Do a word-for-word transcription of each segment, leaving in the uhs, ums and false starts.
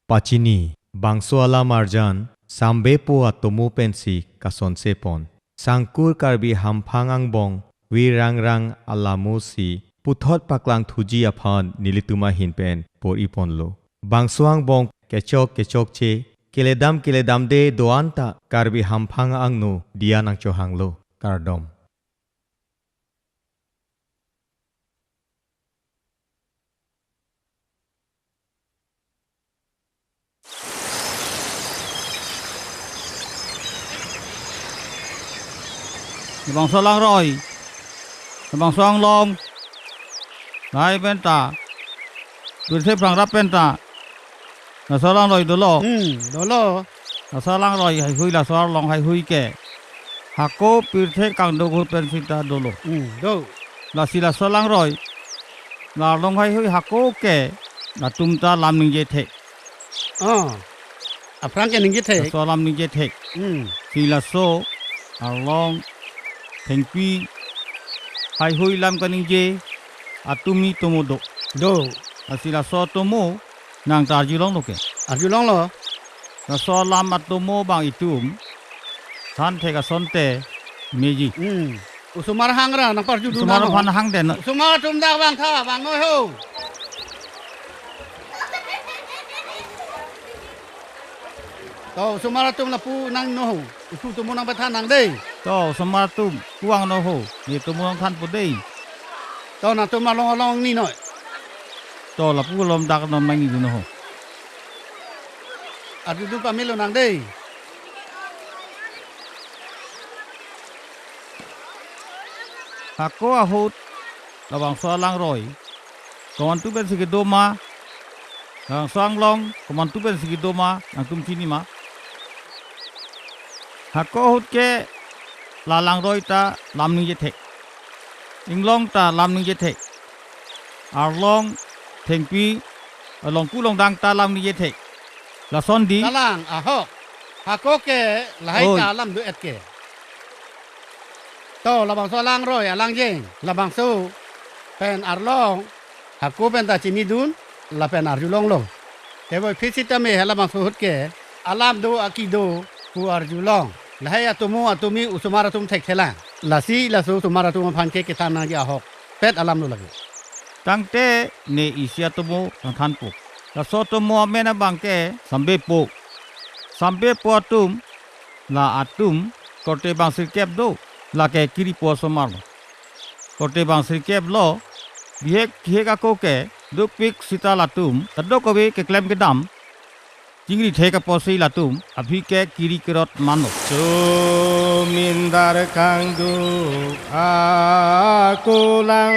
Pachini, bangso alam arjan, Sambepo atomo pensi kasonse pon. Sangkur Karbi hamphang angbong, Vir Rangrang alamo si, puthot paklang thuji aphan nelitum ahin pen por-i ponlo. Bangso angbong kechok kechokche, keledam keledamde do-an ta Karbi hamphang angno diya nangchohanglo. Kardom. Labangso alangroi, labangso anglong, lahai penta, pirthe prangrap penta, laso alangroi dolo. Hmm, dolo. Laso alangroi haihui, laso arlong haihui ke hako pirthe kangduk ahut pen sita dolo. Hmm, do. Lasi laso alangroi, la arlong haihui hako ke latum ta lam ningje thek. Oh. Aphrang ke ningje thek. Laso alam ningje thek. Hmm. Si laso arlong thengpi haihui lam kaningje atomi tomo do. Do. Lasi laso atomo nang ta arjulonglo ke. Arjulonglo. Laso alam atomo bang itum than thek asonte meji. Hmm. Osomar hang ra nangparjudun. Osomar nang aphan hang den. Osomar atum dak vangtha, vang noi ho. To, osomar atum lapu nang noi ho. Ipu atomo nangpathan nang dei. To, osomar atum, pu vang noi ho. Ne atomo nangthanpo dei. To, nangtum along along ni noi. To, lapu along dak non nang ni noi ho. Arjudun pamelo nang dei. Hako ahut labangso alangroi komantu pensi kedo ma, labangso anglong komantu pensi kedo ma, nangtum chini ma? Hako ahut ke la alangroi ta lam ningje thek, inglong ta lam ningje thek, arlong thengpi, along ku longdang ta lam ningje thek. Lason di. Kalang, ahok. Hako ke lahai, oi, ta alam do-et ke. To, labangso alangroi alangjeng, labangso pen arlong, hako penta chinidun, lapen arjulonglo. Teboi phisi tame halabangso ahut ke alam do aki do pu arjulong. Lahai atomo atomi osomar atum thekthelang. Lasi laso osomar atum aphan ke kethan nangji ahokpet alam lo lake. Tangte ne isi atomo nangthanpo. Laso atomo amen abang ke Sambepo. Sambepo atum, la atum korte bang sirkep do, lake kiripo osomar lo. Korte bang sirkep lo, bihek kihek ako ke dopik sita latum kadokave keklem kedam chingri thek apotsi latum aphi ke kiri kerot manlo. Chomindar kangduk ako lang,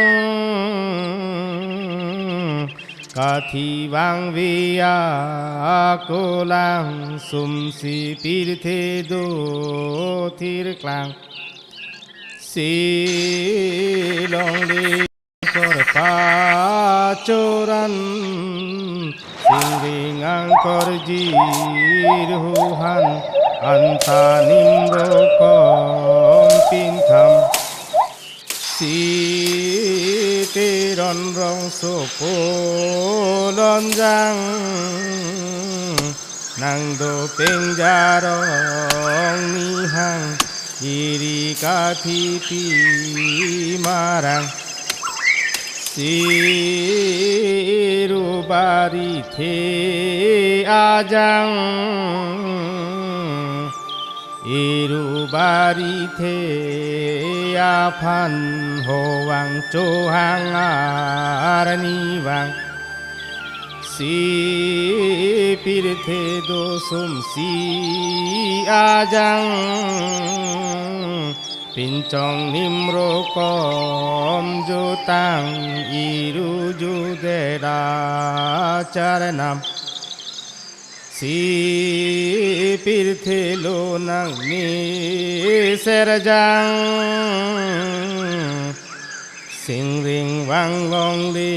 kathi vangve ako lang, sumsi pirthe do thirklang. Si longle kor pachoran, singring angkor jirhuhan, anta nimro kom pintham. Si teron rongsopo lonjang, nang dopeng jarong nihang, iri kathi pi marang. Si iru barithe ajang, iru barithe aphan hovang chohang arnivang. Si pirthe do sumsi ajang, pinchong nimro kom jutang, iru judet acharnam. Si pirthe lonang ne serjang, singring vang longle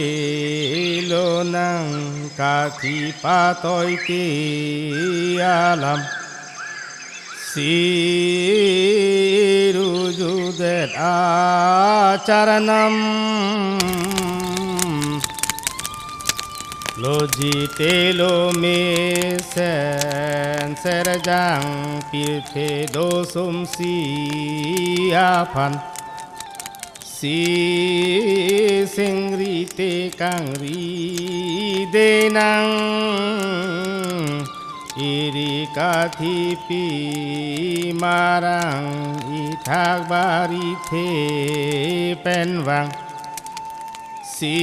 lonang, kathi patoi te alam. Si iru judet acharnam. Lojite lo mesen serjang pirthe do sumsi aphan. Si singri te kangri denang, eri kathipi marang ithak bari the pen vang. Si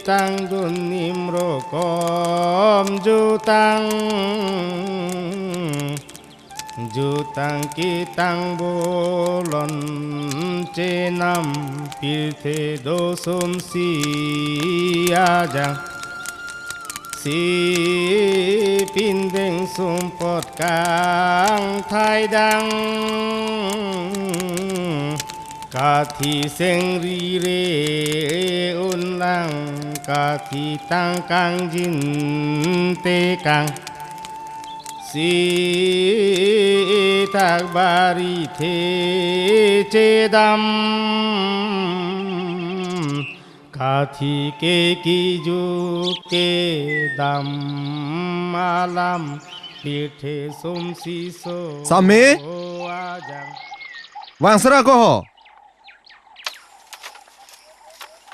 tangdun nimrokom jutang, jutang ketang bolon chenam pirthe do sumsi ajang. Si pindeng sumpot kangthaidang, kathi singri re unlang, kathi tang kangjin tekang. Si ithak bari the chedam, kathi ke kiju kedam alam pirthe sumsi so Same? Ajang. Vangsara ko ho?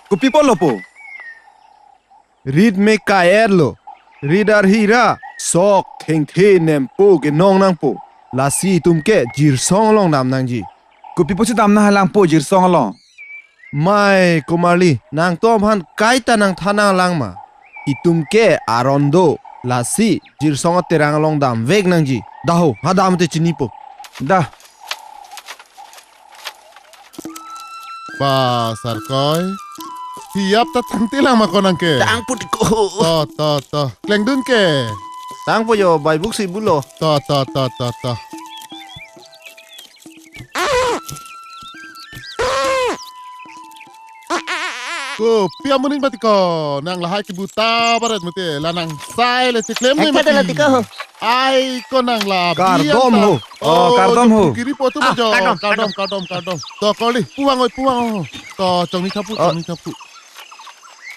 Kopi apotlo po? Rit me kai-et lo. Rit arhi ra sok thengthe nempo kenong nangpo. Lasi itum ke Jirsong along dam nangji. Kopi apotsi dam nanghalang po Jirsong along? Mai komarli, nangtum aphan kaita nangthan nanglang ma? Itum ke aron do, lasi Jirsong aterang along damvek nangji. Daho, ha dam te chinipo. Da. Ba, Sarkoi. Hiap ta tangtelang ma konang ke? Tangpo ti ko. To, to, to. Klengdun ke? Tangpo jo, bai buk si bulo. To, to, to, to, to. Kopi amonit mati ko, nang lahai kebu ta baret mati, la nang sai le cheklem ne Ekta mati. Tala ti ko. Ai ko nang la Kardom biang ta. Ho. Oh, oh, kardom ho. Kiri po tu Ah, majo. Kardom, Kardom, kardom, kardom. To koli, puang oi, puang ho. To chongni thapu, Oh. Chongni thapu.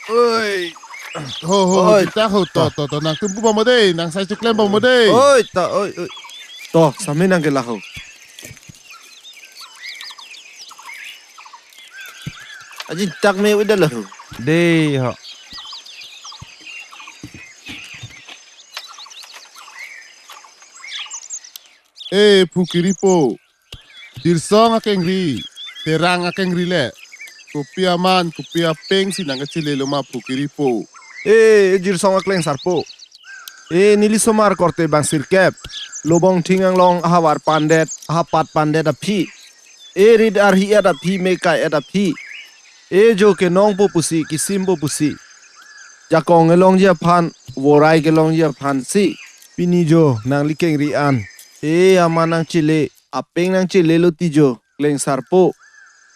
Oi. Ho, ho, ho, Oi. Kita ho, to, to, to, nangtum pu bom dei, nang sai cheklem bom dei. Oi, ta, oi, oi. To, sami nang ke laho. Aji tak me udah laho. Dei ho. Eh, Phu Kiripo. Jirsong akengri, Terang akengri le. Kopi aman, kopi apeng si nang kachele lo ma Phu Kiripo. Eh, Jirsong aklengsarpo. Eh, neli somar korte bang sirkep. Lobong thing anglong ahavar pandet, ahapat pandet aphi. Eh, rit arhi-et aphi, me kai-et aphi. Eh, jo kenongpo pusi, kisimpo pusi. Jakong kelongji aphan, vorai kelongji aphan si. Pini jo, nangli kengri an. Eh, aman nangchele, apeng nangchele lo ti jo, klengsarpo.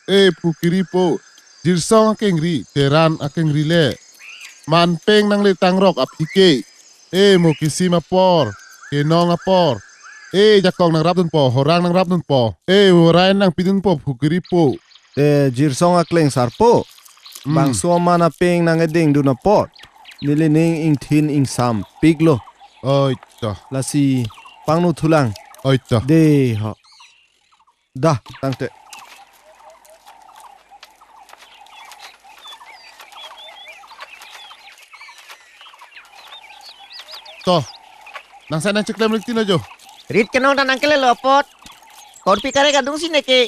Eh, Phu Kiripo, Jirsong akengri, Terang akengri le. Man peng nangle tangrok aphi ke. Eh, mo kisim apor, kenong apor. Eh, jakong nangrapdunpo, horang nangrapdunpo. Eh, vorai nangpidunpo, Phu Kiripo. Eh, Jirsong aklengsarpo. Hmm. Bangso aman apeng nangkedengdun apor. Neli ning ingthin ingsampik lo. Oi, to. Lasi pangno thulang. Oi, to. Dei ho. Da, tangte. To. Nang sai nangcheklem lik tin ajo. Rit kenong ta nangkele lo apot. Korpi kare kadung si neke.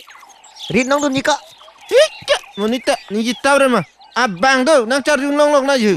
Rit nongdunji ko. Hika, monit ta, ningje ta re ma. Abang do, nangcharjun longlok na je.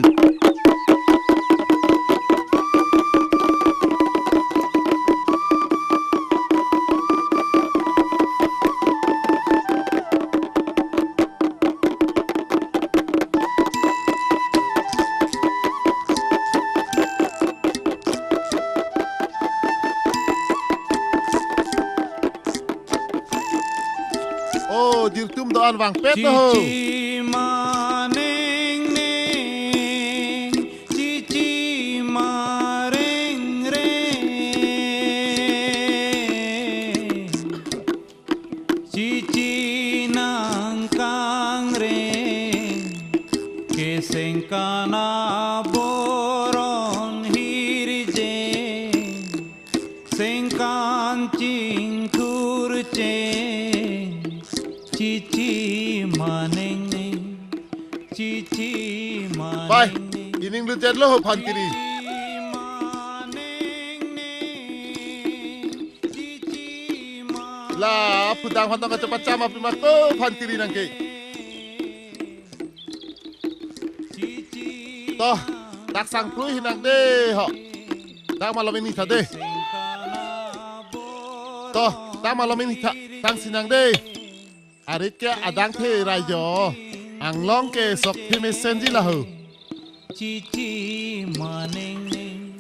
Oh, jirtum do-an vangpet ho. Chichi maneng neng, chichi mareng reng. Chichi nangkangreng, keseng kana Jet lo ho phan kiri. La pudang phan tong kachepacham api ma ko phan kiri nang ke. Toh, dak sang plui hinang de ho. Dak malom ini tha de. Toh, dak malom ini tha, tang sinang de. Arit ke adang the rajo. Anglong ke sok the mesenji laho. Chichi maneng neng,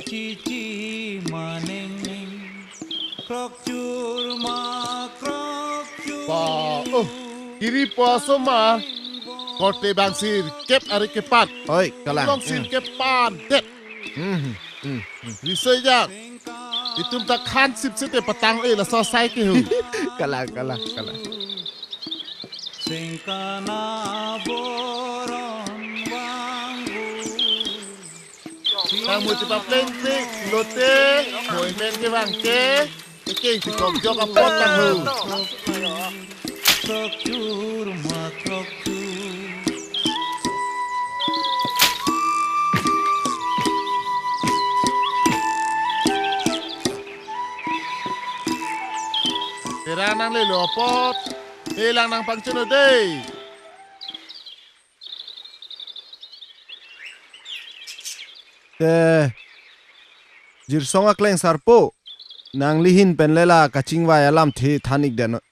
chichi maneng neng, krok chur ma krok chur. Ba, oh, kiri po asomar, korte bang sirkep arit ke pan. Oi, kalang. Long sirkep pan det. Hmm, hmm, hmm. Risoi jang. Itum ta khan sip sete patang le laso asai ke ho. Kalang, kalang, kalang. Sengkana boron bangku. Tang mu chepapleng pik, lote, moimen ke bang ke, eke si kok jok apot tang ho. Krok chur ma krok chur. Terang nang lelo apot, elang nang pangchun o dei. Te, Jirsong akleng sarpo, nangli hin pen le la kachingvai alamthe than-ik det non.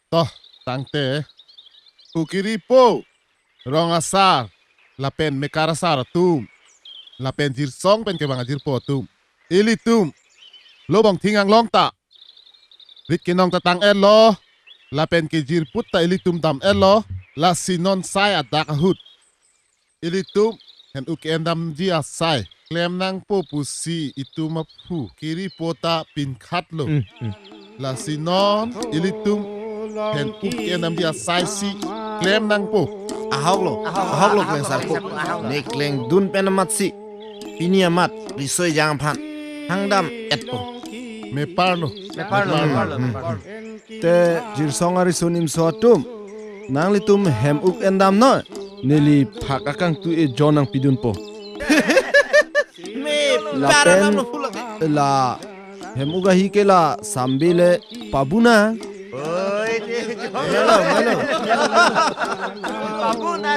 Toh, tangte, pu kiri po, rong asar, lapen mekar asar atum, lapen Jirsong pen kevang ajirpo atum, ilitum lobong thing anglong ta rit kenong ta tang-etlo, lapen kejir put ta ilitum dam-etlo, lasi non sai adak ahut ilitum hen-uk ke-endamji asai klem nangpo pusi itum aphu kiri po ta pinkhatlo. Hmm, hmm. Lasi non ilitum hen-uk ke-endamji asai si klem nangpo. Ahok lo, ahok lo kleng sarpo. Ne klengdun pen amat si pini amat risoi jang aphan hangdam etpo. Mepar lo. Mepar lo, mepar lo, mepar lo. Te Jirsong ariso nimso atum, nanglitum hem-uk endam noi, neli phak akangtui ejon nangpidunpo. Mepar. Lapen alam lo pulak. La hem-uk ahi ke la sambil le pabuna. Oi, je, je. Melo, melo. Pabuna.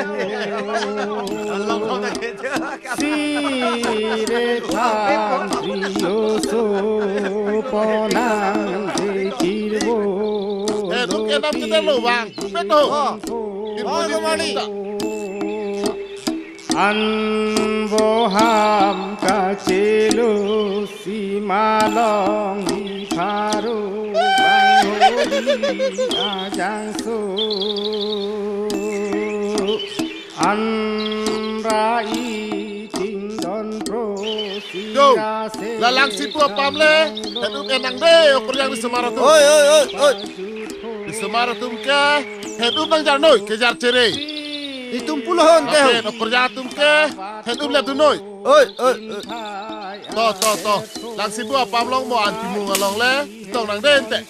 Sire than priyo so ponang de kirbo. Eh, tuk ke nam kita lo, Bang. Betul. Oh. Kirbo. Oh, di kemari. An bo ham kachelo si malong di pharo bang holi ajangso. An ra i ting don pro si. Yo, ra se la Langsibu apam le, het-up enang de, okorjang di semar atum. Oi, oi, oi, oi. Di semar atum ke, het-up nangjar noi, kejar chere. Itum pulo hon ke. Lapen okorjang atum ke, het-up le dun noi. Oi, oi, oi. To, to, to. Langsibu apam along mo an timung along le, tong nang de ente.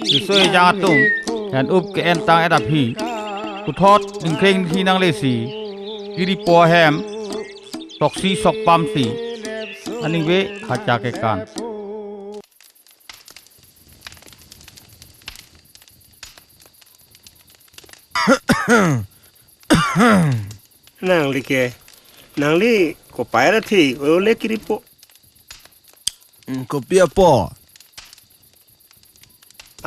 Risoi jang atum, het-up ke-en tang-et aphi, puthot ningkreng hi nangle si, kiri po ahem, toksi sokpam si, aning ve hacha kekan. Nangli ke, nangli kopai ra thi, ole kiri po. Hmm, kopi apo?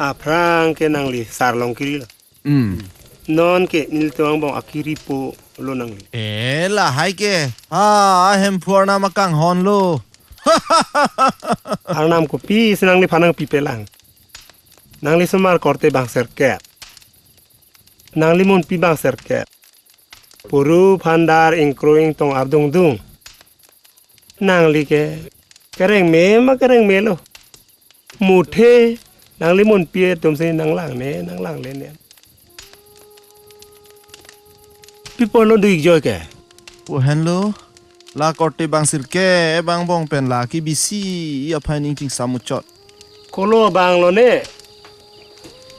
Aphrang ke nangli sar long kiri lo. Hmm. Non ke nelitum angbong akiri po lo nangli. Eh, lahai ke. Ha, ahem phu arnam akanghon lo. Arnam kopi si nangliphan nangpipelang. Nangli somar korte bang sirkep. Nangli monpi bang sirkep. Puru phandar ingkro ingtong ardungdung. Nangli ke kerengme ma kerengme lo. Muthe nangli monpi atum si nanglangne, nanglangle ne. Pi apot lo do-ik joi ke. Pu henlo, la korte bang sirkep angbong pen la kebisi aphai ning chingsam muchot. Kolo abang lo ne?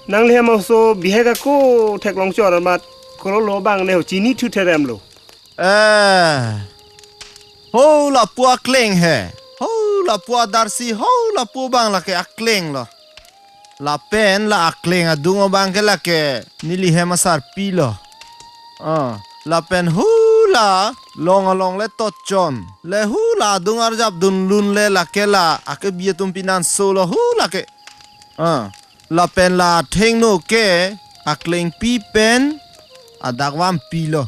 Nanglihem aso bihek ako theklong chor amat kolo lo abang ne ho chini thu therem lo. Eh. Ho lapu akleng he. Ho lapu adarsi, ho lapu abang lake akleng lo. Lapen la akleng adung abang ke lake nelihem asarpi lo. Ah, lapen hula long along le tochon. Le hula adung arjap dunlun le lake la akebi atum pinanso lo hula ke. Ah, lapen la athengno ke aklengpi pen adak vampi lo.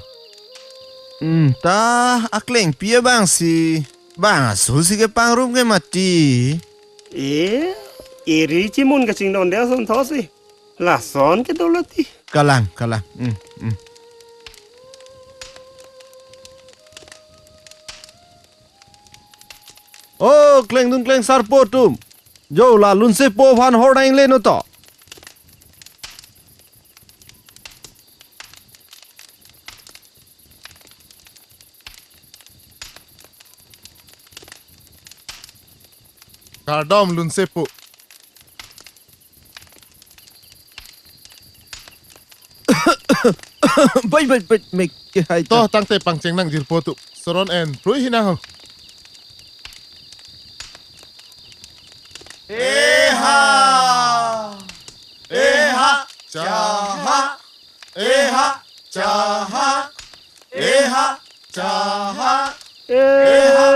Hmm, ta aklengpi abang si bang aso si kepangrum ke mati. E, eri chimun kachingdon dia son thosi. Lason ke dolo ti. Kalang, kalang. Hmm, hmm. Oh, klengdun klengsarpo atum. Jo la lunsepo aphan hor dang le no to. Kardom lunsepo. Bai, bai, bai, mek ke hai ta. To tangte pangcheng nang jirpo atum. Soron en, prui hinang ho. Eha! Eha! Chaha! Eha! Chaha! Eha! Chaha! Eha!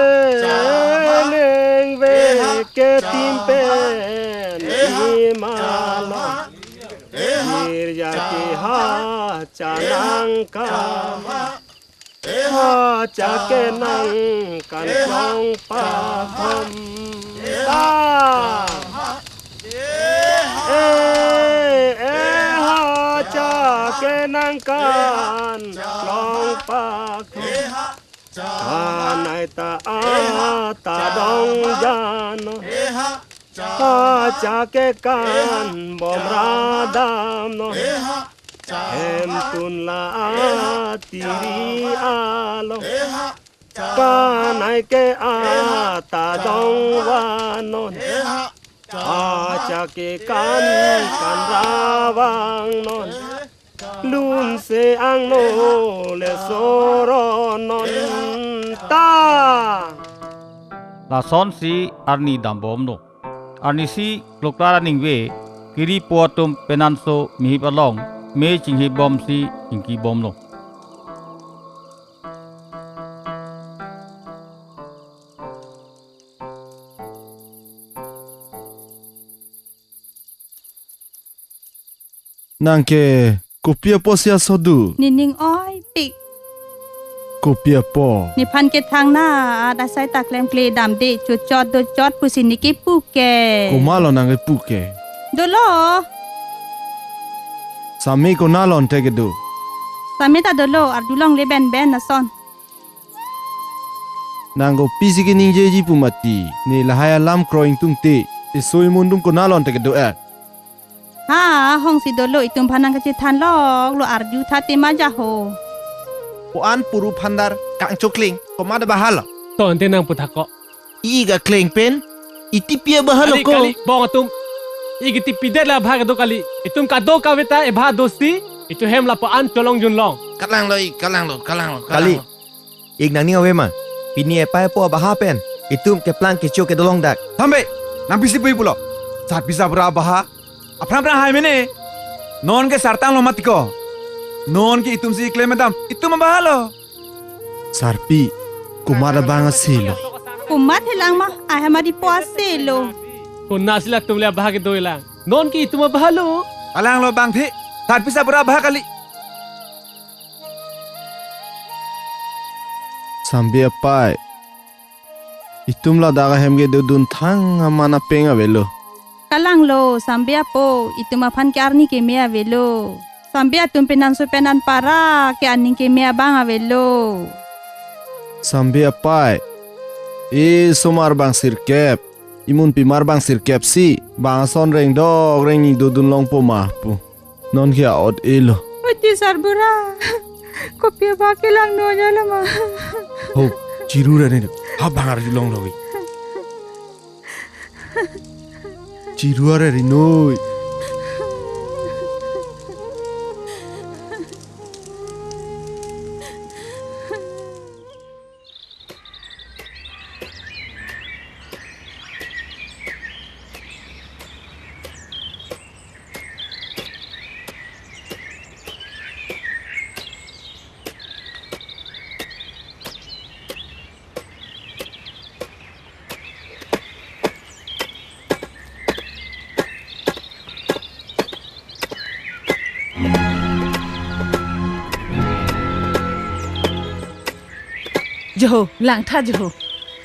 Chaha! Eneng ve eha! Ketim chaha! Pen eha! Imalo. Chaha! Eha! Girja chaha! Keha chanang ka. Chaha! Eha cha kenang kan eha! Chong pathom ta. Eha! Eh, eha cha kenang kan eha! Chong pathom. Eha! Chaha! Kanai ta eha! Ata dong jano. Eha! Chaha! Acha ke kan bom radam non. Eha! Chaha! Hemtun la eha! Atiri along. Eha! Chaha! Kanai ke eha! Ata dong vanon. Eha! Chaha! Acha ke kan kan ravang non. Eha! Lunse angno le soronon ta. Lasonsi arni dambomlo. Arnisi kloklar aningve kiri po atum penanso mihip along me chinghip bomsi ingki bomlo. Nang ke kopi apotsi asodu? Nening oipik. Kopi apot? Nephan kethang na, adasai ta klemkle damde, chochot dochot pusi ne kepu ke. Komatlo nang kepu ke? Dolo. Same konat lote kedo? Same ta dolo, arjulongle benben lason. Nang kopisi keningjeji pu mati, ne lahai alam kroi ingtungte, esoi mundum konat lote kedo-et? Ha, hongsi dolo itum aphan nang kachethan loklo, arju tha tema jaho. Ko-an puru phandar kangchokling, komat abahalo? To ante nang puthak ko. I-ik akleng pen, itipi abahalo kali, ko. Kali, bong atum. I-ik itipidet la abha kedo kali. Itum kadokave ta ebha dosi, itum hem lapu-an cholong junlong. Kalanglo, i-ik, kalanglo, kalanglo, kali. Kalanglo. I-ik nangning ave ma, pini epai epo abaha pen itum keplang kecho kedo longdak. Thambe, nang pisi pui pulo. Sarpi sarbura abaha aphrang phrang hai mene. Non ke sartanglo mati ko. Non ke itumsi klem dam, itum abahalo. Sarpi, komat abang aselo? Komat helang ma, ahem adipo aselo. Konatsi latum le abaha kedo-et lang. Non ke itum abahalo. Kalanglo bangthe, sarpi sarbura abaha kali. Sambe apai, itum ladak ahem kedodun thang aman apeng avelo. Kalanglo, Sambe apo, itum aphan ke arni keme avelo. Sambe atum penanso pen anpara ke aning keme abang avelo. Sambe apai, e somar bang sirkep, imunpi mar bang sirkep si, bang ason rengdok rengni dodun longpo ma pu. Non ke a-ot elo. Oti sarbura. Kopi abang kelang nonya lama. Ho, chiru rane do. Ha bang arjulonglo ke. Chiruare rinoi. Joho, langtha Joho.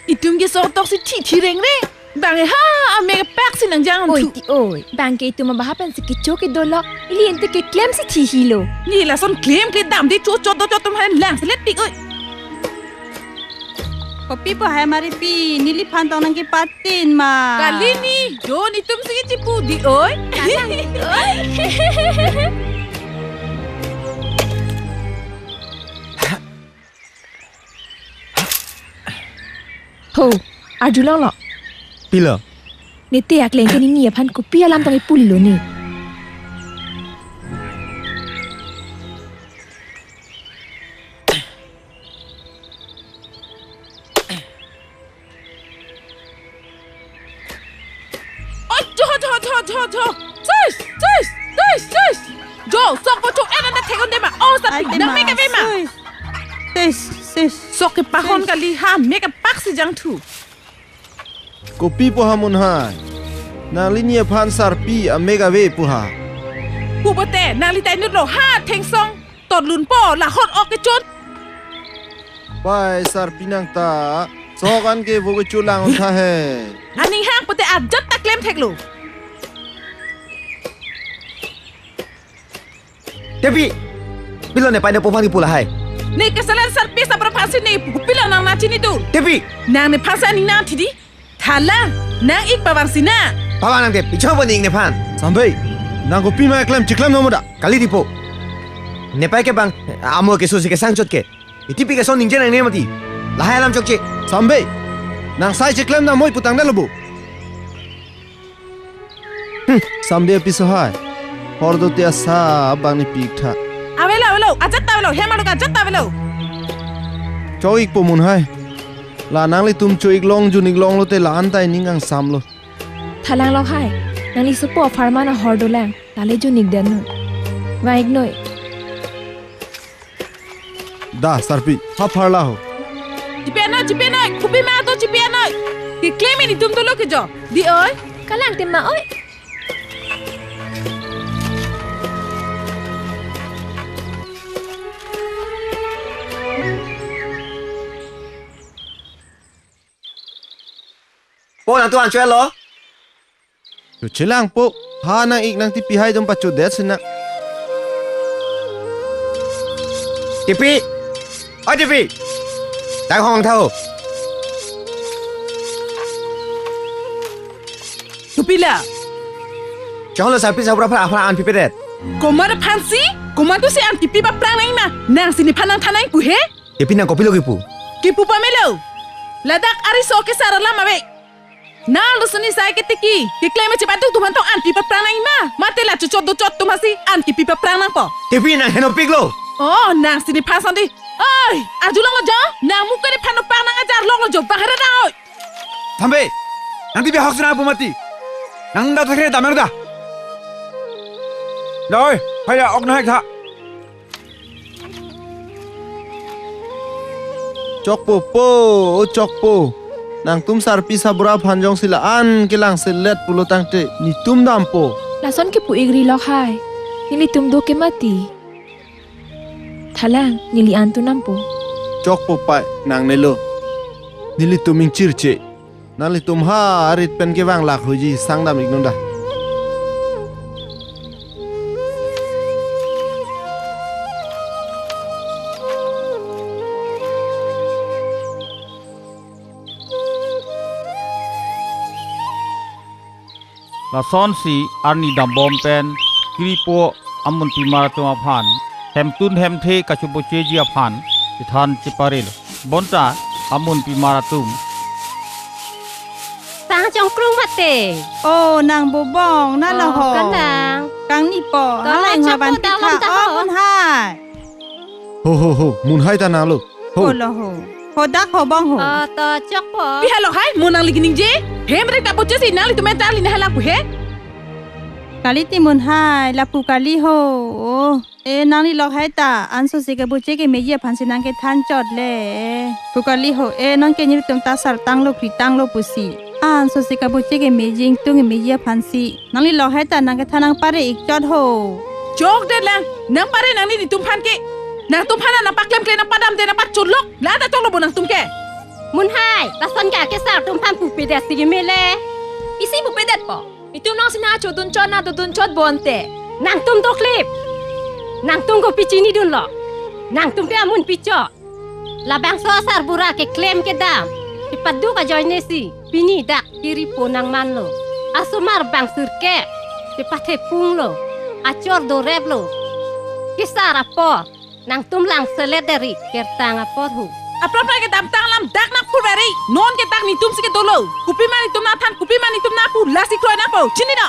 Itum ke so toksi thi thi reng reng. Bang e ha, amek apak si nangjang. Oi thu. Ti oi. Bang ke itum abaha pensi kecho kedo lok. Ili ente keklem si thi hilo. Ni lason klem kledam de cho cho do cho atum han lang selet pik oi. Kopi pu hai mari pi, neliphan tong nangkepatin ma. Kali ni, don itum si chipu di oi. Oi. Ho, arjulonglo. Pilo? Nete akleng ke nini aphan kopi alam tong ipulilo ne. Oi, jo, jo, jo, jo, jo. Sis, sis, sis, sis. Jo, sok po chok en anda thek-un de ma. Oh, sa Ai, pik te nang ma, mek ave ma. Sis. Sis, sis. Sok kepahon Sis. Kali ha, mek apak si jangthu. Kopi pu ha mun hai. Nangli ni aphan sarpi amek ave pu ha. Pu pote, nangli ta inut lo ha thengsong. Torlun po, lahot ok kechot. Pai sarpi nang ta, sok an ke vo kecho lang untha he. Aning hang pote ajat ta klem theklo. Tepi, pilo ne pai ne po aphan kipu lahai. Ne keselan sarpi sabra aphansi ne pu pilo nang nachini tu. Tepi. Nang nephan sa ning nang thidi. Thalang, nang ik pavang sina. Pavang nang te, pichong po ning nephan. Sambe, nang kopi ma klem chiklem nomo da. Kali di po. Nepai ke bang, amo keso si kesang chot ke. Itipi ke son ningje nangne mati. Lahai alam chokche. Sambe, nang sai chiklem na moi putang da lobo. Hmm, sambe apiso hai. Hor do te asa bang ne pik tha. Avelo, avelo, ajat ta avelo, hem alok ajat ta avelo. Chok ik po mun hai. La nanglitum cho ik long jun ik longlo te la-an ta ining angsam lo. Thalang lok hai. Nangli sopo apharman ahor dolang. Tale jun ik den noi. Vang ik noi. Da, sarpi, ha pharla ho. Chipi anoi, chipi anoi, kopi ma do chipi anoi. Keklem in itum dolo ke jo. Di oi. Kalang te ma oi. Po nang tu an chwe lo. Yo chelang po. Ha nang ik nang tipi hai dum pacho det sina. Tipi. Oi tipi. Tang hong thau. Kopi la. Chong lo sarpi sabra aphan aphan an pipedet. Komat aphansi? Komat tu si an tipi paprang nang ma. Nang si nephan nang thanang pu he? Tepi nang kopilo kipu? Kipu pamelo. Ladak ari so ke sar alam ave. Nang lusuni sai ke tiki. Keklem chepaduk atum aphan tong an pi paprang nang ma. Mate la chochot dochot atum aphansi an kipi paprang nangpo. Tepi nang henopiklo. Oh, nang si nephan sandi. Oi, arjulonglo jo. Nang muka nephan nopang nang ajar longlo jo. Bang hera nang oi. Thambe. Nang tipi hok sina pu mati. Nang da thakre damang da. Da oi, haya ok na hek tha. Chokpo po, o chokpo. Nangtum sarpi sabra aphan jongsi la-an kelang selet pulo tangte, netum dampo. Lason kipu igri lok hai. Nelitum do ke mati. Thalang, neli an tu nampo. Chokpo pai, nangnelo. Nelitum ingchirche. Nanglitum ha arit pen kevang lak huji sangdam iknun da. Lasonsi arni dambom pen kiripo amunpimar atum aphan hemtun hemthe kachobocheji aphan chethan cheparel. Bonta amunpimar atum. Tang Chongkrung mate. Oh, nang Bubong, nalo Oh, ho. Kanang. Kangni po, To halai la ngwa chokpo ban dalam pitha, taho. Oh, Munhai. Ho, ho, ho, Munhai ta nalo. Ho. Ho lo ho. Ho dak ho bong ho. Oh, to chokpo. Pi halo hai, mo nangli kaningje. Hem rek ta pochesi nanglitum ta li na hala pu he. Kali ti Munhai, lapu kali ho. Oh. E nangli lok hai ta, anso si kebuche kemeji aphan si nangkethan chot le. Pu kali ho, e non ke nelitum ta sar tanglo phri tanglo pusi. Anso si kebuche kemeji ingtung kemeji aphan si. Nangli lok hai ta nangkethan nangpare ik chot ho. Chokdet lang, nangpare nangli netum aphan ke. Nangtum aphan nangpaklem kle nangpadam de nangpacholok. La ta tonglo bo nangtum ke. Munhai, lason ke ake sar atum aphan pupedet si keme le. Isi pupedet po. Itum nang sina chodun chot na dodun chot bonte. Nangtum doklip. Nangtum kopi chinidunlo. Nangtum ke amun picho. Labangso asarbura keklem kedam. Ipaduk ajoine si. Pini dak kiri po nangmanlo. Asomar bang sirkep. Ipathe punglo. Achor doreplo. Kesar apor. Nangtum lang selet deri kertang apor hu. Aphrang aphrang kedamtang alam dak nangpur beri. Non ke dak netum si kedolo. Kopi ma netum nangthan, kopi ma netum nangpu, lasi kroi nangpo. Chinilo.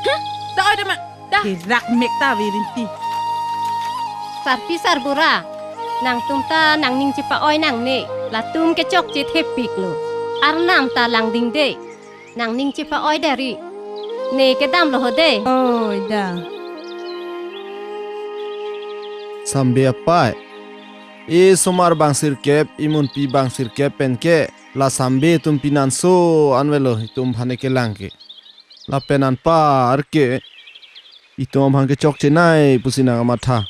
Hmm? Da oi dema. Da. Kerak mek ta virinti. Sarpi sarbura. Nangtum ta nangning chepa-oi nangne. Latum kechokche thepiklo. Arnam ta langding de. Nangning chepa-oi deri. Ne kedamlo ho de. Oi da. Sambe apai. Esomar bang sirkep, imunpi bang sirkep pen ke. La Sambe atum pinanso anvelo itum aphan kelang ke. Lapen anpar ke. Itum aphan kechokche nai pusi nangmatha.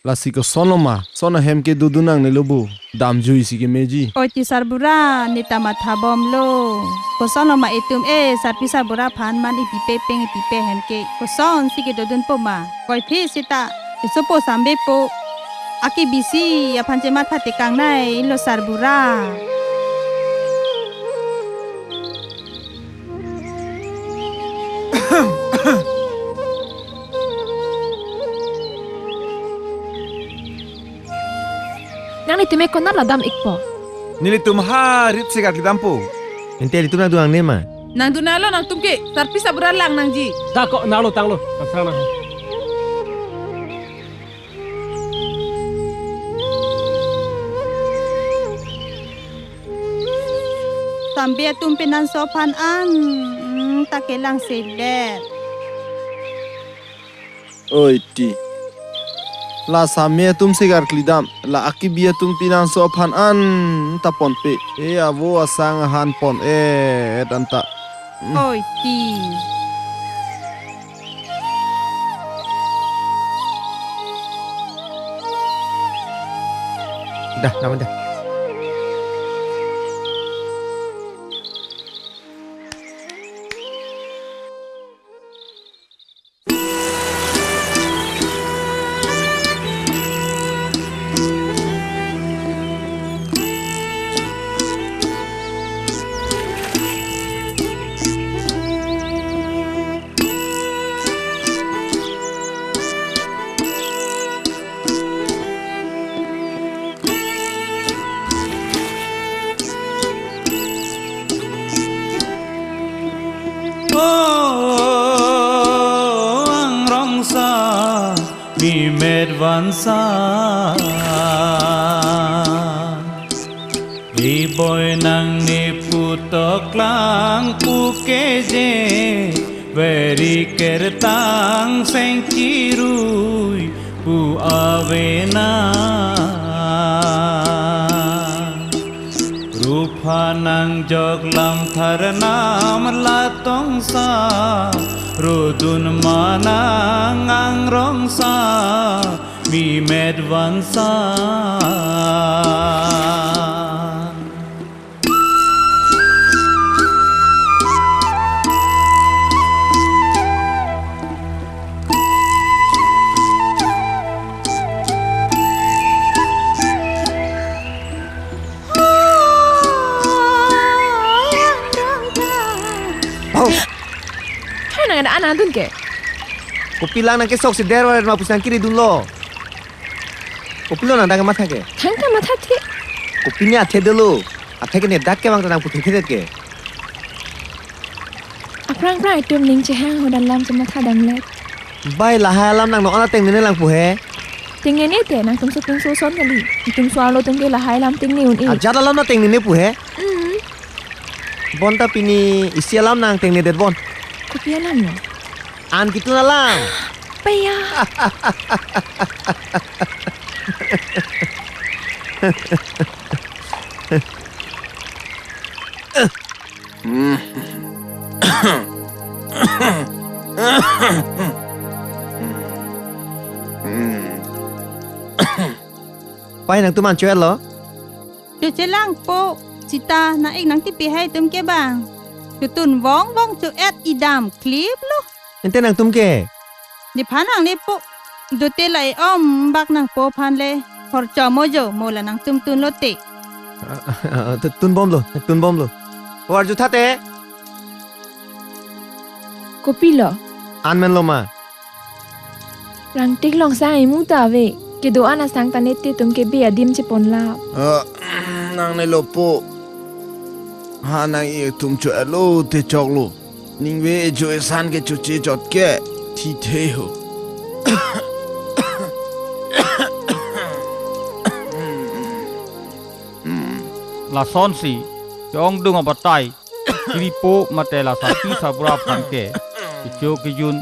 Lasi kosonlo ma, son ahem ke dodun nangnelo bo, damjui si kemeji. Oi ti sarbura, ne ta matha bomlo. Kosonlo ma itum e, sarpi sarbura aphan man ipipe peng ipipe hem ke. Koson si kedodunpo ma, koiphi sita, kesopo Sambe po. Ake bisi, aphan chematha tekang nailo sarbura. Nanglitum e konat lo dam ikpo? Nelitum ha rit segar kedampo. Ante ilitum nangdun nangne ma? Nangdun nalo nangtum ke, sarpi sarbura lang nangji. Da ko nalo tanglo, kasang nang. Sambe atum pinanso aphan an, hmm, ta kelang sedet. Oi ti. La Sambe atum segar kledam, la akibi atum pinanso aphan an ta ponpe. E avo asang ahan pon-et anta. Hmm. Oi ti. Dah, nama dah. O angrongsa, mimet vansa. Iboi nangne putok lang pu keje, veri kertang seng kirui pu avena. Rupha nangjok lam tharnam latongsa, rodun ma nang angrongsa, mimet vansa. Oh. Hai nang ada anak dun ke? Kopi lang nang kesok si der waret ma pusang kiri dunlo. Kopilo nang dang matha ke? Thang ta matha thi. Kopine athe dolo. Atheke ne dak ke bang ta nang pu thekthedet ke. Aphrang phrang itum ning chehang ho dan lam chematha damlet. Bai, lahai alam nang non atengnene lang pu he. Tengnene te, nangtum so tung so son kali. Itum so-arlo atum ke lahai alam tengne un-e. Ajat alam nang tengnene pu he. Mm. Bonta pini isi alam nang tengnedet bon. Kopi alam lo? An kitun alam. Paya. Pai, nangtum an cho-etlo? Choche lang po, seta nang-ik nangtipi hai atum ke bang. Chotun vong vong cho-et idam klip lo. Ante nangtum ke? Nephan nangle po. Dote la e-om bak nangpo aphan le. Hor cho mo jo, mo la nangtum tunlote. Tun bomlo, tun bomlo. War jutha te. Kopilo? An menlo ma? Rangtik along sang imu ta ave. Kedo-an asang ta ne te atum ke be adim chepon la. Ah, nangnelo po. Ha nang-ik atum cho-etlo te choklo. Ningve ejo esan ke choche chot ke thithe ho. Lasonsi, ke-ongdung abatai, kiripo mate la sarpi sarbura aphan ke, kecho kejun,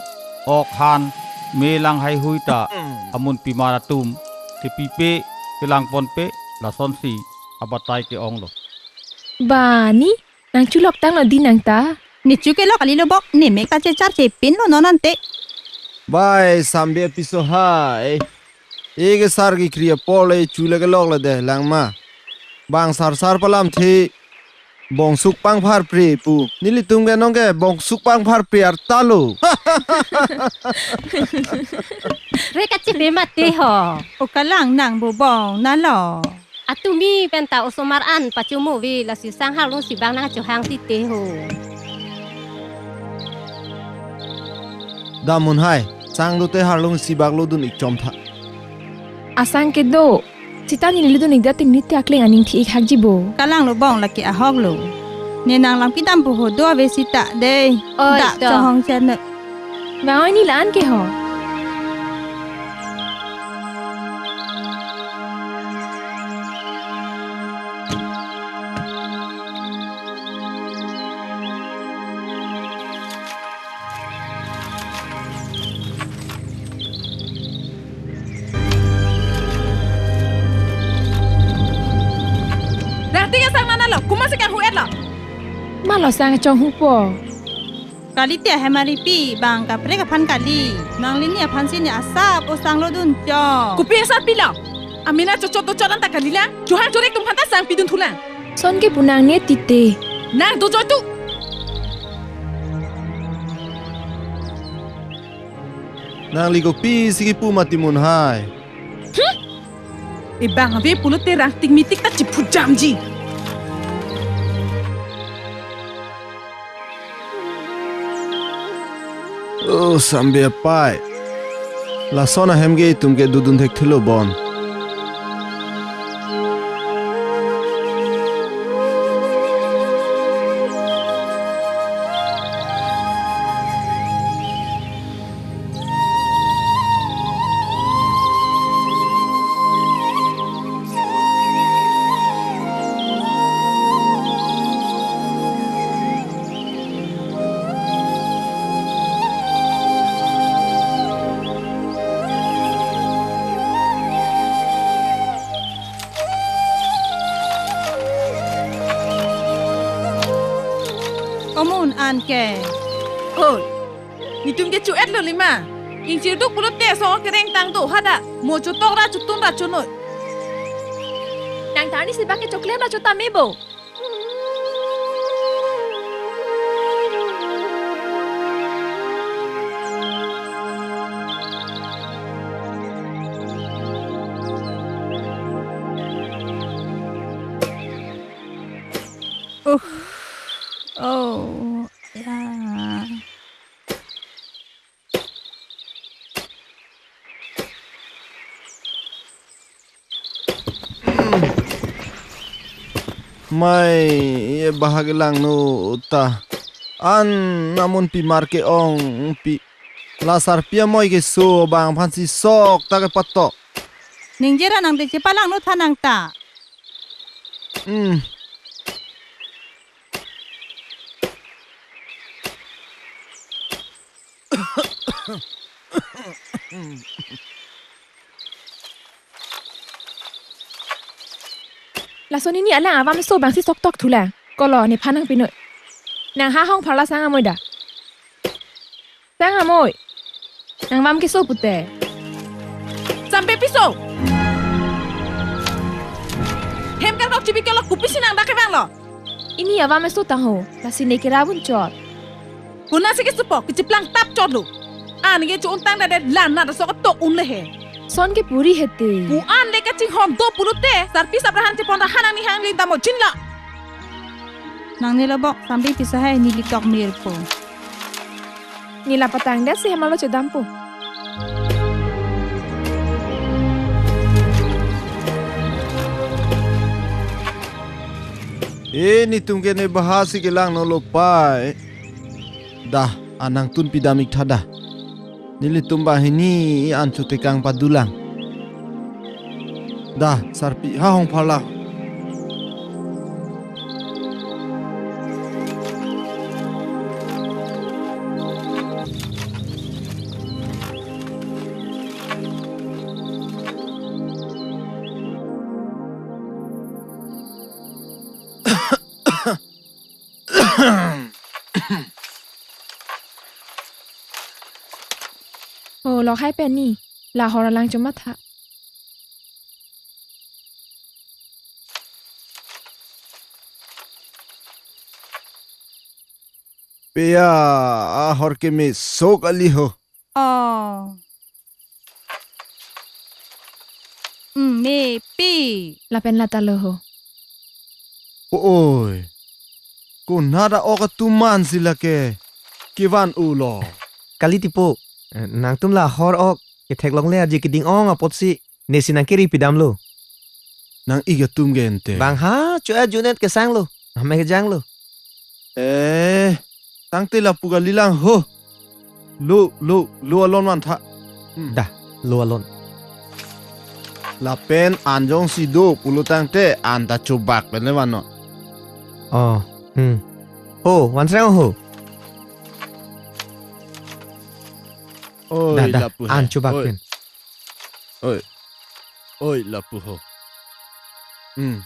ok han, me lang haihui ta, amun pimar atum, kepipe, kelangponpe, lasonsi, abatai ke-onglo. Bani, nang chulok tanglo di nang ta. Ne chu kelok kali lo bok, ne mek ta chechar chepin lo non ante. Bai, Sambe apiso hai. Eke sar kekri apor le chu le kelok le de lang ma. Bang sar sar palamthe. Bongsuk pangpharpre pu. Nelitum ke nong ke bongsuk pangpharpre arta lo. Re kachipe mate ho. O kalang nang bo bong na lo. Atumi penta osomar an pachumu vi lasi sang harlung sibak nang chohang tite ho. Damun hai, sang dote harlung sibak lo dun-ik chom tha. Asang kedo, seta neli dun-ik dating niti akleng aning thi-ik hakji bo. Kalang lo bong lake ahok lo. Ne nang lang pidam pu ho do ave seta de. Oi, dak to. Chohong chen ne. Bang oi, ne la-an ke ho. Rangtik asang nana lo, komat si kanghu-et lo. Ma lo sang chonghu po. Kali te ahemari pi, bang kaprek aphan kali. Nangli ne aphan si ne asap osang lo dun cho. Kopi asap pilo? Amena chochot dochot anta kali lang. Chohang chorek atum aphan ta sang pidun thulang. Son ke punang ne tite. Nang dojo tu. Nangli kopi si kipu mati mun hai. Hmm? Ebang ave pulote rangtik mitik ta chiphujamji. Oh, Sambe apai. Lason ahem ke itum ke dodun thekthelo bon. Komun an ke. Oi, netum ke cho-et lo lima. Ingchirduk pulote asong kereng tang do hadak. Mo chotok ra chotun ra chonoi. Nang ta ne sibak ke choklem ra chota me bo. Uh. Oh, ya. Mai, e bahak langno ta. An namun pimar ke-ongpi. La sarpi amoi keso abang aphansi sok ta kepatok. Ningje ra nang te chepalangno tha nang ta. Hmm. Lason ini alang avam so abangsi sok tok thulang. Kolo nephan nangpi noi. Nang ha hong pharla sang amoi da. Sang amoi. Nang vam keso pute. Sampe piso. Hem kar kok chibi kelok kopisi nang dak kevanglo. Ini avam eso tangho, lasi ne kera vun chot. Konatsi kesupo, kechiplang tap chotlo. An ke chu-un tangdet la nat aso ketok unle he. Son ke puri hete. Pu an le kachinghon do pulote, sarpi saprahan chepon ta hanang ni hang lin damo chinla. Nang nelo bok, sambil pisah hai neli tok mirpo. Neli la patangdet si hem arlo chodampo. E, netum ke ne bahasi kelang nolo pai. Dah, an nangtun pidam ik tha dah. Nelitum banghini an chotekang padulang. Dah, sarpi ha hong pharla. O, lok hai pen ni, la hor alang chomatha. Pia, ahor keme sok ali ho. O. Mm, mepi. Lapen lata lo ho. Oi. Konat a-ok atum man si lake. Kevan ulo. Kali tipo. Eh, nangtum la hor ok. Ketheklongle aji keding ong apotsi. Nesi nang kiri pidamlo. Nang ik atum ke ente. Bang ha, chua junet kesanglo. Hame kejanglo. Eh, tangte lapu kalilang ho. Lo, lo, lo alon van tha. Hmm. Dah, lo alon. Lapen an jongsi do pulo tangte an ta chobak pen le vannon. Oh, hmm. Ho, van sreng ho. Oi, dah, dah, lapu an hai. Chobak oi. Pen. Oi. Oi, lapu ho. Hmm.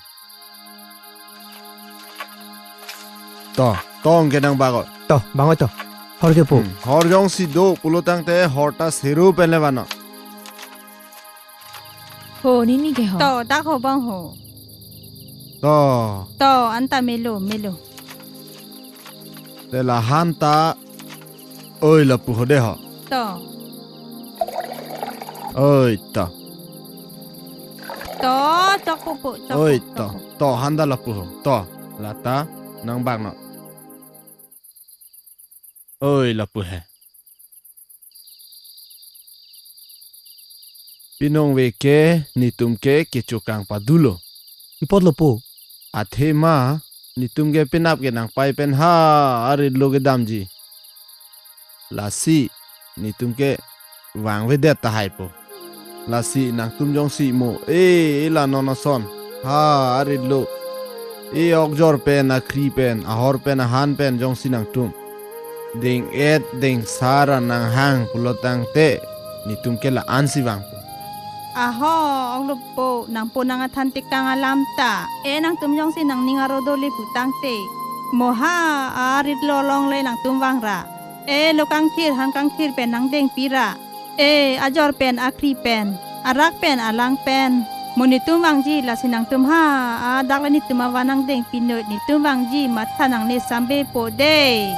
To, tong ke nang bak oi. To, bang oi to. Hor ke po. Hmm. Hor jongsi do pulo tangte hor ta seru pen le vannon. Ho, nini ke ho. To, dak ho bang ho. To. To, anta melo, melo. Te la han ta. Oi, lapu ho de ho. To. Oi, to. To, chokpo po, chokpo, oi, to. Chokpo. To, han ta lapu ho. To, lata, nang bak non. Oi, lapu he. Pinong ve ke, netum ke, kechokang padulo. Pi apotlo po. Athema, netum ke penap ke nangpai pen ha, arit lo kedamji. Lasi, netum ke vangvedet tahai po. Lasi nangtum jongsi mo, e, e la non ason. Ha, arit lo. E okjor pen, akhri pen, ahor pen, ahan pen, jongsi nangtum. Deng et, deng sar, nanghang, pulo tangte, netum ke la-ansi vangpo. Aho, ok lo po, nangpo nang athan tekang alam ta. E nangtum jongsi nangning aro dole pu tangte. Mo ha, arit lo longle nangtum vangra. E lo kangthir, han kangthir pen nangdengpira. E, ajor pen, akhri pen, arak pen, alang pen. Mo netum vangji lasi nangtum ha, adak le netum avan nangdengpi noi, netum vangji matha nangne sambe po de.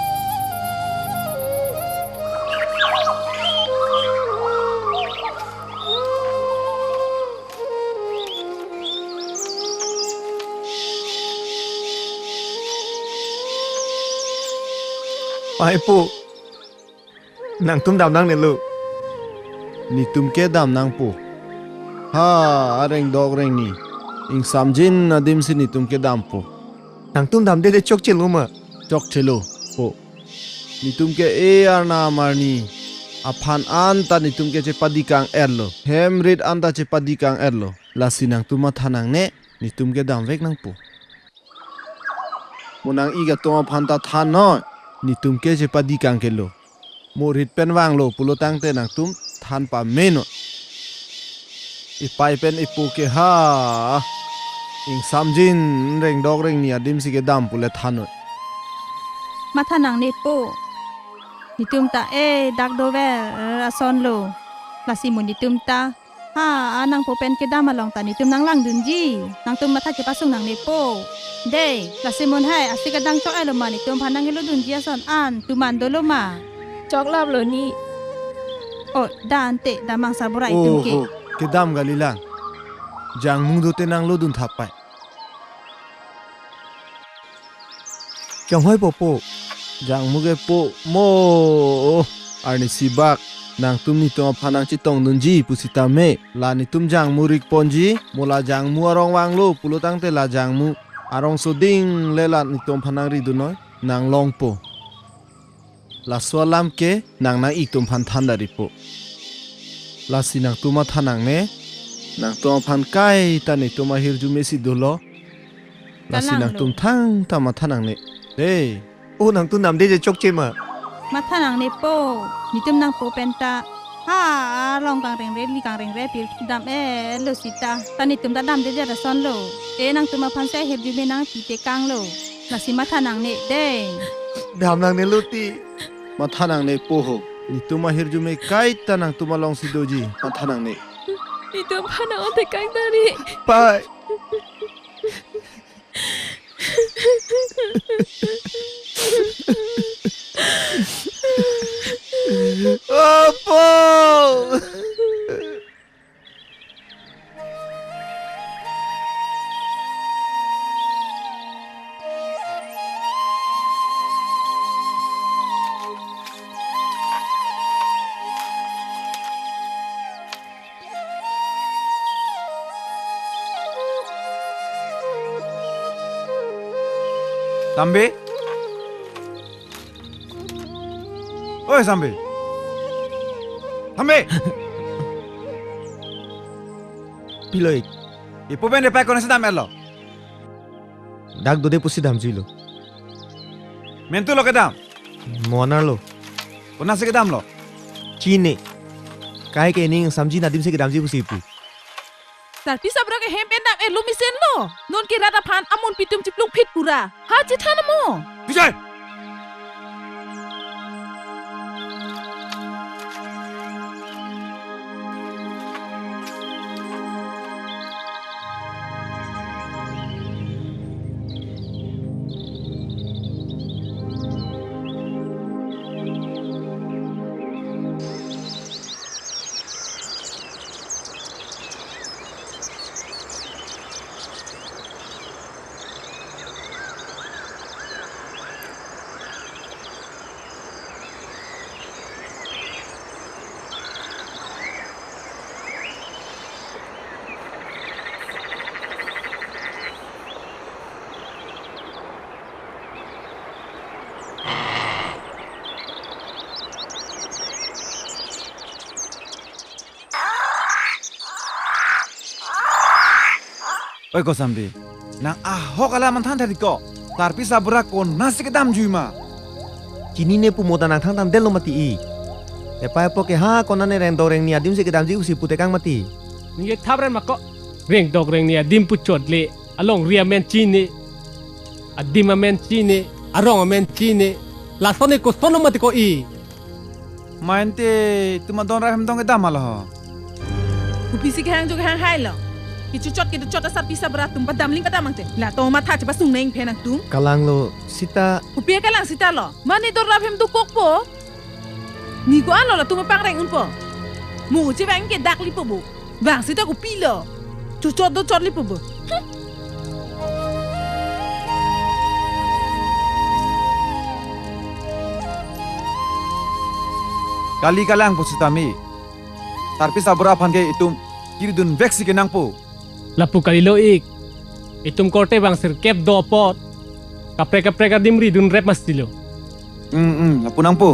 Pai po. Nangtum dam nangnelo. Netum ke dam nangpo. Ha, areng dok reng ni. Ingsamjin adim si netum ke dampo. Nangtum damde de chokchelo ma? Chokchelo, po. Netum ke e arnam arni aphan anta netum ke chepadikang-etlo. Hem rit anta chepadikang-etlo. Lasi nangtum matha nangne, netum ke damvek nangpo. Mo nang-ik atum aphan ta than noi. Netum ke chepadikang kelo. Mo rit pen vanglo pulo tangte nangtum than pame noi. Ipei pen ipo ke ha, ingsamjin rengdok rengni adim si kedam pule than noi. Matha nangne po. Netum ta e dak dover asonlo. Lasi mo netum ta ha, a nangpo pen kedam along ta netum nanglangdunji. Nangtum matha chepasung nangne po. De, lasi mo hai, asi kedang chok-etlo ma netum aphan nanglodunji ason an, tuman dolo ma? Choklaplo ni. O, da ante, damang sabura itum ke. Oho, kedam kalilang. Jangmu dote nanglodun thap pai. Chonghoi po po. Jangmu ke po mo. Arnisi bak. Nangtum netum aphan nangchetongdunji pusitame, la netum jangmu rik ponji, mo la jangmu arong vanglo pulo tangte la jangmu arong soding le la netum aphan nangridun noi, nanglongpo. Laso alam ke nang nang-ik atum aphan than dari po. Lasi nangtum matha nangne, nangtum aphan kaita netum ahirjume si dolo. Lasi kalang lo. Nangtum thangta matha nangne. Dei. O, nangtum damde je chokche ma? Matha nangne po. Netum nangpo pen ta ha, arong kangrengre, li kangrengre, pir dam-etlo seta. Ta netum ta damde je rason lo. E nangtum aphan si ahirjume nangpitekanglo. Lasi matha nangne dei. Dam nangnelo ti. Matha nangne po ho. Netum ahirjume kaita nangtum along si doji. Matha nangne. Netum aphan nang-onthek kang dari. Pai. Apo! Sambi? Oi, Sambi. Sambi. Pilo ik? Ipo pen ipei konatsi dam-etlo? Dak dode pusi damjuilo. Mentu lo kedam? Mo anerlo. Konatsi kedamlo? Chini. Kaike ning samji adim si kedamji pusi pu. Sarpi sabra ke hem pen dam-etlo mesen lo. Non ke rat aphan amun pitum chiplungphit pura. Ha, chethan mo. Vijay! Oi ko Sambi, nang ahok alam an than thari ko. Sarpi sabra konatsi kedamjui ma? Chinine pu mo ta nang thangthandetlo mati ik. Epei apo ke ha konane rengdok rengni adim si kedamji pusi putekang mati. Ning ik thap ren ma ko. Rengdok rengni adim pu chot le, alongri amen chini, adim amen chini, arong amen chini. Lason ik kosonlo mati ko ik. Main te itum adon rap hem dong kedam ma lo ho. Kopisi kehang jo kehang hailo. Kechochot kedochot asarpi sabra atum padamling padam angte. La to matha chepasung nang phen nangtum. Kalanglo seta. Kopi kalang seta lo. Mane adon rap hem dokokpo. Ne ko-anlo latum pangreng unpo. Mo chevang ke dak lipo bo. Vang seta kopilo. Chochot dochot lipo bo. Hmm. Kali kalang pusitame, sarpi sabra aphan ke itum kiridunvek si kenangpo. Lapu kalilo ik. Itum korte bang sirkep do apot. Kaprek kaprek adim ridun rep masti lo. Hmm, hmm, lapu nangpo.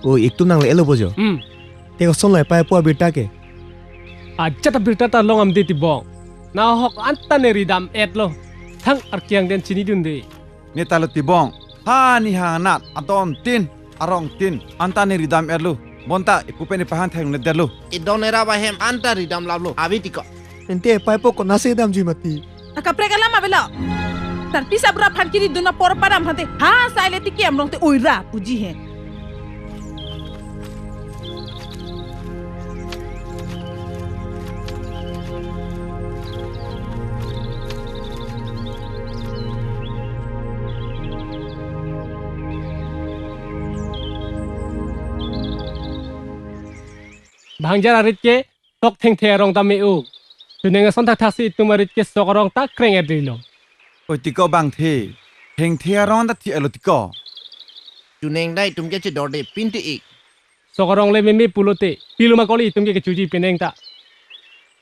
O, ik atum nangle-etlo bo jo. Hmm. Te koson lo epei apo abirta ke? Ajat abirta ta long amde Tibong. Nahok anta ne ridam-etlo. Thang arkiang den chinidunde. Ne ta lo Tibong. Ha ne hangnat adon tin, arong tin, anta ne ridam-etlo. Bonta ipu pen ipei aphan thengledetlo. Idon era ba hem anta ridam laplo. Ave tiko. Ante epei apo konatsi damjui mati. Akaprek alam avelo. Sarpi sabura aphan kiridun apor padam aphan te, ha sai le tiki amrong te oira puji he. Bhangjar arit ke sok Thengthe arong ta me-o. Chuneng ason thakthak si itum arit ke sok arong ta kreng-et rilo. Oi tiko bangthe, Thengthe arong ta thi-etlo tiko. Chuneng dai itum ke chedorde pinte ik. Sok arong le meme pulote, pilo ma kali itum ke kechuji peneng ta.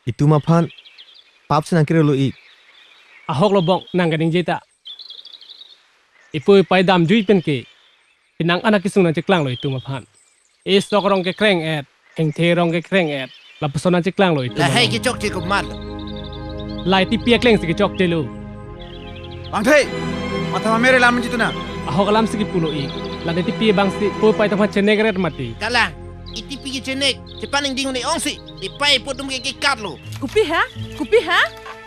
Itum aphan pap si nangkerelo ik. Ahok lo bong nangkaningje ta. Ipu ipei damjui pen ke, penang an akesung nangcheklanglo itum aphan. E sok arong ke kreng-et, Thengthe arong ke kreng-et, lapuson nangcheklanglo itum Lahai along. Kechokche komat lo. Lahai tipi akleng si kechokchelo. Bangthe, matha mamere lam jitu na. Ahok alam si kipulo ik. Lahai tipi abang si ipu ipei atum aphan chenek-et mati. Kalang, itipi kechenek, chepaningding un-e ongsi, ipei ipo atum ke kekatlo. Kopi ha? Kopi ha?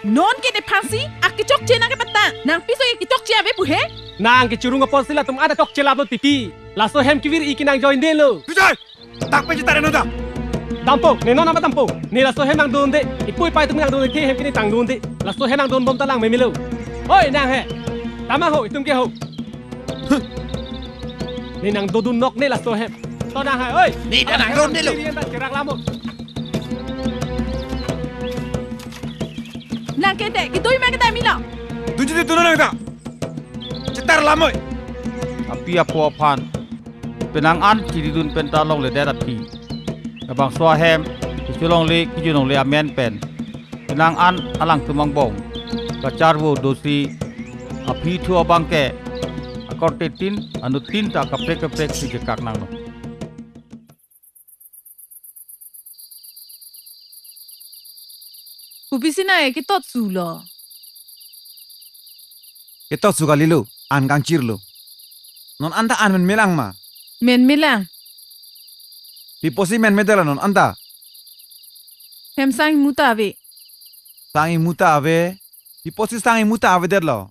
Non ke nephansi akechokche nangkepatang. Nangpiso kechokche ave pu he? Nang kechurung apotsi latum ada chokche laplo titi. Laso hem kevir-i ke nang join delo. Bijoy! Dak pe chetar eno da. Dampo, ne non nama dampo. Ne laso hem nangdunde. Ipu ipei atum nangdunde, the hem ke ne tangdunde. Laso hem nangdunbom ta lang memelo. Oi, nang he. Tama ho, itum ke ho. Ne nangdodun nok ne laso hem. To nang hai, oi. Ne ta nangdodun delo. Rian ta cherak lamot. Nang ke te, kedoi ma ke ta milo. Dunji te dunnon nang ta. Chetar lam oi. Api apo aphan penang an chiridun pen ta longledet aphi. Labangso ahem, kecholongle, kejunlongle amen pen. Penang an alangtum angbong kacharvo dosi aphi thu abang ke akorte tin, anut tin ta kaprek kaprek si kekak nanglo. Kopisi nang ke ketot sulo? Ketot su kalilo, an kangchirlo. Non anta an menmelang ma? Menmelang. Pi apotsi menmedetlo non anta? Hem sang imu ta ave. Sang imu ta ave? Pi apotsi sang imu ta avedetlo?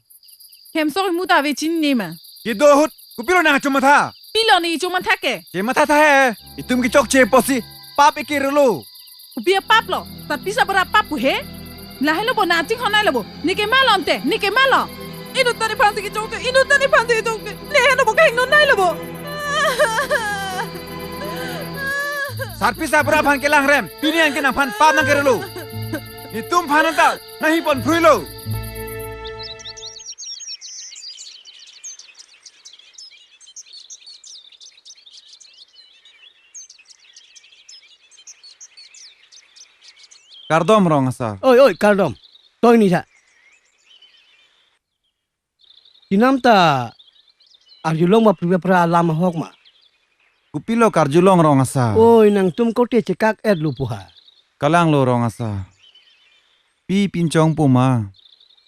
Hem sok imu ta ave chinine ma? Kedo ahut, kopilo nang chomatha? Pilo ne chomatha ke? Chematha tha he, itum kechokche apotsi pap ekerelo. Kopi apap lo, tapi sabra pap pu he? Lahelo bo nang chinghon-etlo bo, ne kematlo ante, ne kematlo. Inut ta nephansi kechokche, inut ta nephansi kechokche. Ne heno bo kahingno-etlo bo. Sarpi sabra aphan kelangrem, pini an ke nangphan pap nangkerelo. Netum aphan anta nanghiponphruilo. Kardom rong asar. Oi, oi, kardom. Toi ni sa. Chinam ta arjulong ma pri pra alam ahok ma? Kopilo karjulong rong asar? Oi, nangtum korte chekak-etlo pu ha? Kalanglo rong asar. Pi pinchongpo ma?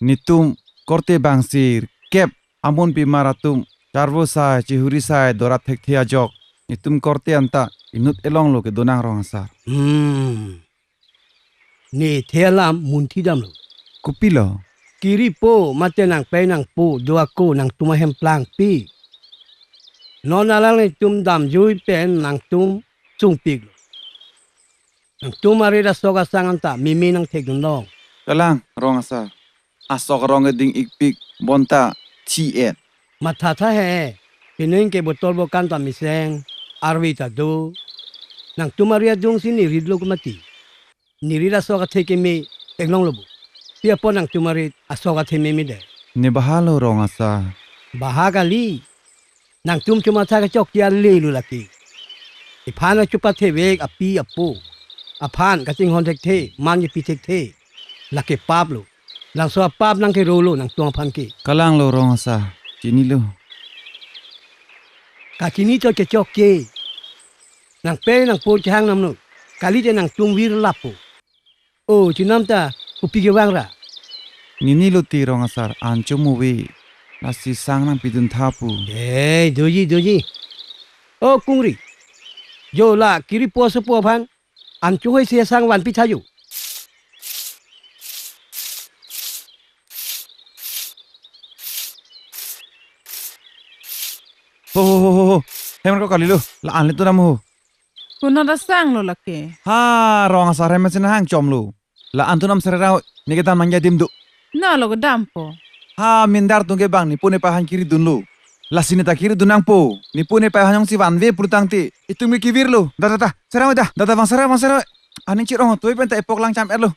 Netum korte bangsi kep amonpimar atum Charvo sai, chihuri sai, dorat thekthe ajok. Netum korte anta inut elonglo kedo nang, rong asar. Hmm. Nethe alam munthi damlo. Kopilo? Kiripo mate nangpei nangpo do ako nangtum ahem plangpi. Non alang netum damjui pen nangtum sungpiklo. Nangtum arit asok asang anta meme nangthekdun long. Kalang, rong asar. Asok arong eding ikpik bonta chi-et. Mathatha he, pining ke botol bokan ta mesen, arve ta do. Nangtum ari adungsi neritlo ke mati. Nerit asok athe keme theklonglo bo. Pi apot nangtum arit asok athe memedet? Ne baha lo, rong asar. Baha kali. Nangtum chomatha kechokche ale lo lake. Ephan achopathevek api apo aphan kachinghon thekthe, man kepi thekthe, lake pap lo. Labangso apap nangkerolo nangtum aphan ke. Kalang lo, rong asar, chinilo. Kachini chot kechokche. Nangpei nangpo chehang namno. Kalite nangtum vir lapo. O, chinam ta kopi kevang ra? Nini lo ti, rong asar, an chomuve. Lasi sang nangpidun tha pu. Eh, doji, doji. O, kungri. Jo la kiripo asopo aphan an chohoi se sang vanpi tha jo. Ho, ho, ho, ho, ho. Hem ko kalilo. La-an le tu nam ho. Konat asang lo lake? Ha, rong asar, hem si nahang chomlo. La-an tu nam serera, ne kedam nangji adim do. Na lo kedampo. Ha, mindar atum ke bang nepo nepei aphan kiridunlo. Lasi ne ta kiridun nangpo. Nepo nepei aphan jongsi vanve pulotangte, itum ke kevirlo. Da, da, da. Serang da. Da, da, bang serang, bang serang. Aning chirong toi pen ta epok lang cham-etlo.